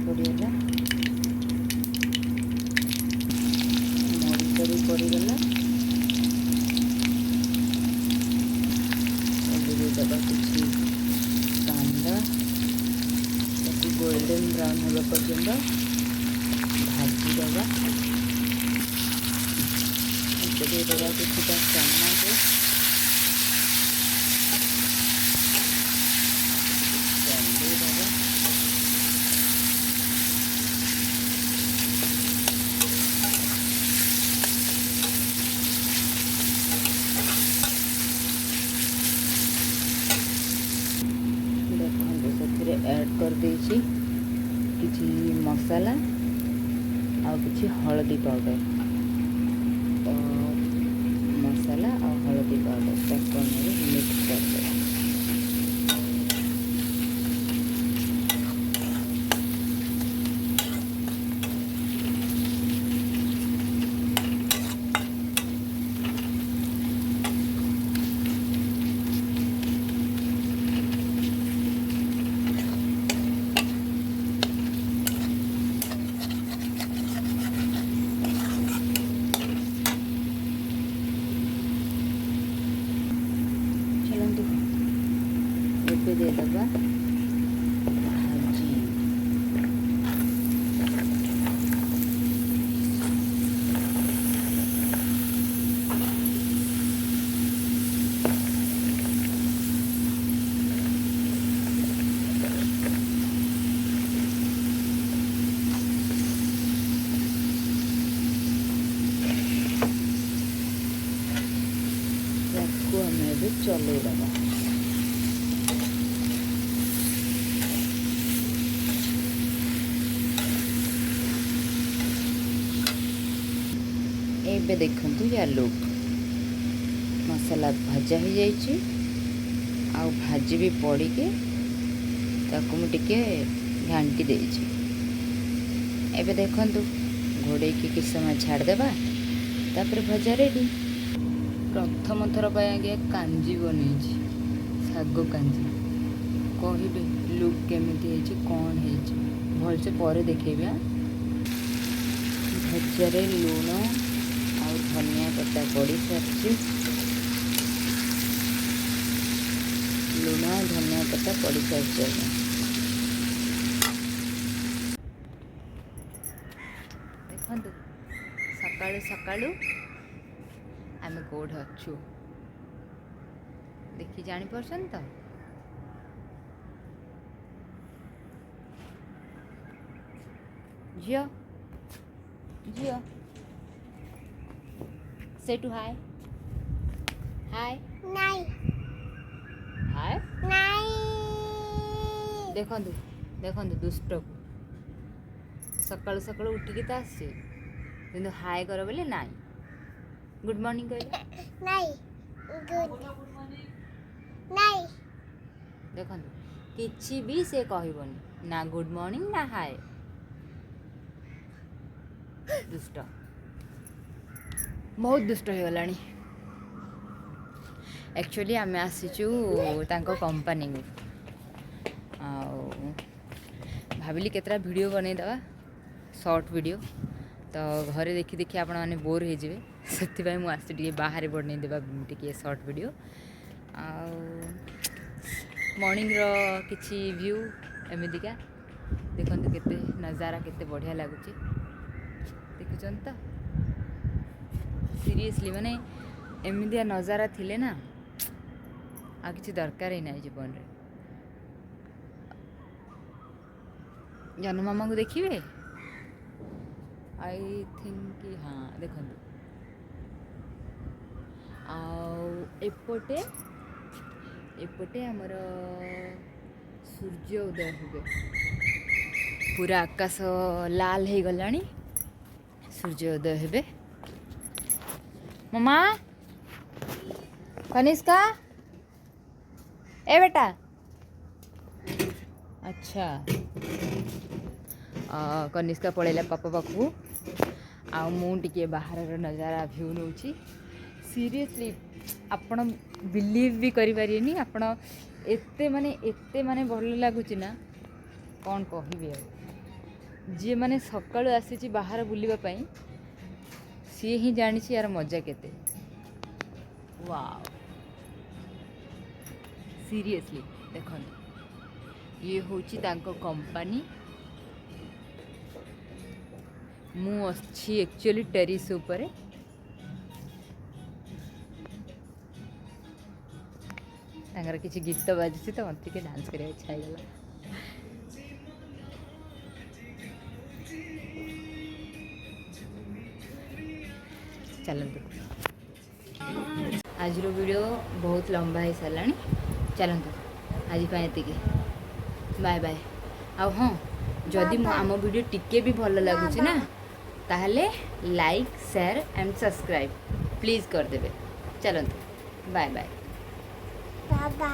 ପଡ଼ିଗଲା, ମରିଚ ବି ପଡ଼ିଗଲା। ଏବେ ଦେଇଦେବା କିଛି କାନ୍ଦା। ତାକୁ ଗୋଲ୍ଡେନ୍ ବ୍ରାଉନ୍ ହେବା ପର୍ଯ୍ୟନ୍ତ ଭାଜିଦେବା। ଏବେ ଦେଇଦେବା କିଛିଟା ଟମାଟୋ। ଦେଇଦେବା। ଦେଖନ୍ତୁ, ସେଥିରେ ଆଡ଼୍ କରିଦେଇଛି କିଛି ମସଲା ଆଉ କିଛି ହଳଦୀ ପାଉଡ଼ର। ତ ମସଲା ଆଉ ହଳଦୀ ପାଉଡ଼ର, ତାକୁ ଆମେ ମିକ୍ସ କରିଦେବା। ଚାଲନ୍ତୁ, ଏବେ ଦେଇଦେବା ଭାଜି। ତାକୁ ଆମେ ଏବେ ଚଲେଇଦେବା। ଏବେ ଦେଖନ୍ତୁ ୟା ଲୁକ୍। ମସଲା ଭଜା ହେଇଯାଇଛି ଆଉ ଭାଜି ବି ପଡ଼ିକି ତାକୁ ମୁଁ ଟିକେ ଘାଣ୍ଟି ଦେଇଛି। ଏବେ ଦେଖନ୍ତୁ, ଘୋଡ଼େଇକି କିଛି ସମୟ ଛାଡ଼ିଦେବା, ତାପରେ ଭଜା ରେଡ଼ି। ପ୍ରଥମ ଥର ପାଇଁ ଆଜ୍ଞା କାଞ୍ଜି ବନେଇଛି, ଶାଗ କାଞ୍ଜି। କହିବେ ଲୁକ୍ କେମିତି ହେଇଛି, କ'ଣ ହେଇଛି, ଭଲସେ ପରେ ଦେଖେଇବି। ଭଜାରେ ଲୁଣ ଆଉ ଧନିଆ ପତା ପଡ଼ିସାରିଛି। ଲୁଣ ଆଉ ଧନିଆ ପତା ପଡ଼ିସାରିଛି ଆଜ୍ଞା। ଦେଖନ୍ତୁ, ସକାଳୁ ସକାଳୁ ଆମେ କେଉଁଠି ଅଛୁ ଦେଖି ଜାଣିପାରୁଛନ୍ତି ତ? ଝିଅ, ଝିଅ, ସେଠୁ ହାଏ, ହାଏ। ନାଇଁ। ହାଏ। ନାଇଁ। ଦେଖନ୍ତୁ, ଦେଖନ୍ତୁ ଦୁଷ୍ଟକୁ। ସକାଳୁ ସକାଳୁ ଉଠିକି ତ ଆସିଛି, କିନ୍ତୁ ହାଏ କର ବୋଲି ନାଇଁ। ଗୁଡ୍ ମର୍ଣ୍ଣିଂ କହିଲେ? ନାଇଁ, ଗୁଡ୍ ନାଇଁ। ଦେଖନ୍ତୁ, କିଛି ବି ସେ କହିବନି, ନା ଗୁଡ୍ ମର୍ଣ୍ଣିଂ ନା ହାଏ। ଦୁଷ୍ଟ, ବହୁତ ଦୁଷ୍ଟ ହେଇଗଲାଣି। ଆକ୍ଚୁଆଲି ଆମେ ଆସିଛୁ ତାଙ୍କ କମ୍ପାନୀକୁ ଆଉ ଭାବିଲି କେତେଟା ଭିଡ଼ିଓ ବନେଇଦେବା, ସର୍ଟ ଭିଡ଼ିଓ। ତ ଘରେ ଦେଖି ଦେଖି ଆପଣମାନେ ବୋର୍ ହେଇଯିବେ, ସେଥିପାଇଁ ମୁଁ ଆସିଛି ଟିକେ ବାହାରେ ବନେଇଦେବା ଟିକେ ସର୍ଟ ଭିଡ଼ିଓ। ଆଉ ମର୍ଣ୍ଣିଂର କିଛି ଭ୍ୟୁ ଏମିତିକା। ଦେଖନ୍ତୁ, କେତେ ନଜାରା, କେତେ ବଢ଼ିଆ ଲାଗୁଛି, ଦେଖୁଛନ୍ତି ତ? ସିରିୟସଲି, ମାନେ ଏମିତିଆ ନଜାରା ଥିଲେ ନା ଆଉ କିଛି ଦରକାର ହିଁ ନାହିଁ ଜୀବନରେ। ଜହ୍ନମାମାକୁ ଦେଖିବେ, I think କି? ହଁ, ଦେଖନ୍ତୁ। ଆଉ ଏପଟେ ଆମର ସୂର୍ଯ୍ୟ ଉଦୟ ହେବେ। ପୁରା ଆକାଶ ଲାଲ ହେଇଗଲାଣି, ସୂର୍ଯ୍ୟ ଉଦୟ ହେବେ। ମମା, କନିଷ୍କା, ଏ ବେଟା। ଆଚ୍ଛା, କନିଷ୍କା ପଳେଇଲା ପାପା ପାଖକୁ ଆଉ ମୁଁ ଟିକେ ବାହାରର ନଜାରା ଭ୍ୟୁ ନେଉଛି। ସିରିୟସଲି, ଆପଣ ବିଲିଭ୍ ବି କରିପାରିବେନି। ଆପଣ ଏତେ ମାନେ ଏତେ ମାନେ ଭଲ ଲାଗୁଛି ନା, କ'ଣ କହିବି ଆଉ। ଯିଏ ମାନେ ସକାଳୁ ଆସିଛି ବାହାର ବୁଲିବା ପାଇଁ, ସିଏ ହିଁ ଜାଣିଛି ୟାର ମଜା କେତେ। ୱାଓ, ସିରିୟସଲି ଦେଖନ୍ତୁ, ଇଏ ହେଉଛି ତାଙ୍କ କମ୍ପାନୀ। ମୁଁ ଅଛି ଆକ୍ଚୁଆଲି ଟେରିସ୍ ଉପରେ। ତାଙ୍କର କିଛି ଗୀତ ବାଜୁଛି ତ ମୋତେ ଟିକେ ଡାନ୍ସ କରିବାକୁ ଇଚ୍ଛା ହେଇଗଲା। ଚାଲନ୍ତୁ, ଆଜିର ଭିଡ଼ିଓ ବହୁତ ଲମ୍ବା ହେଇସାରିଲାଣି। ଚାଲନ୍ତୁ, ଆଜି ପାଇଁ ଏତିକି। Bye bye. ଆଉ ହଁ, ଯଦି ମୁଁ ଆମ ଭିଡ଼ିଓ ଟିକେ ବି ଭଲ ଲାଗୁଛି ନା, ତାହେଲେ like, share and subscribe please କରିଦେବେ। ଚାଲନ୍ତୁ, ବାଏ ବାଏ। ବାବା।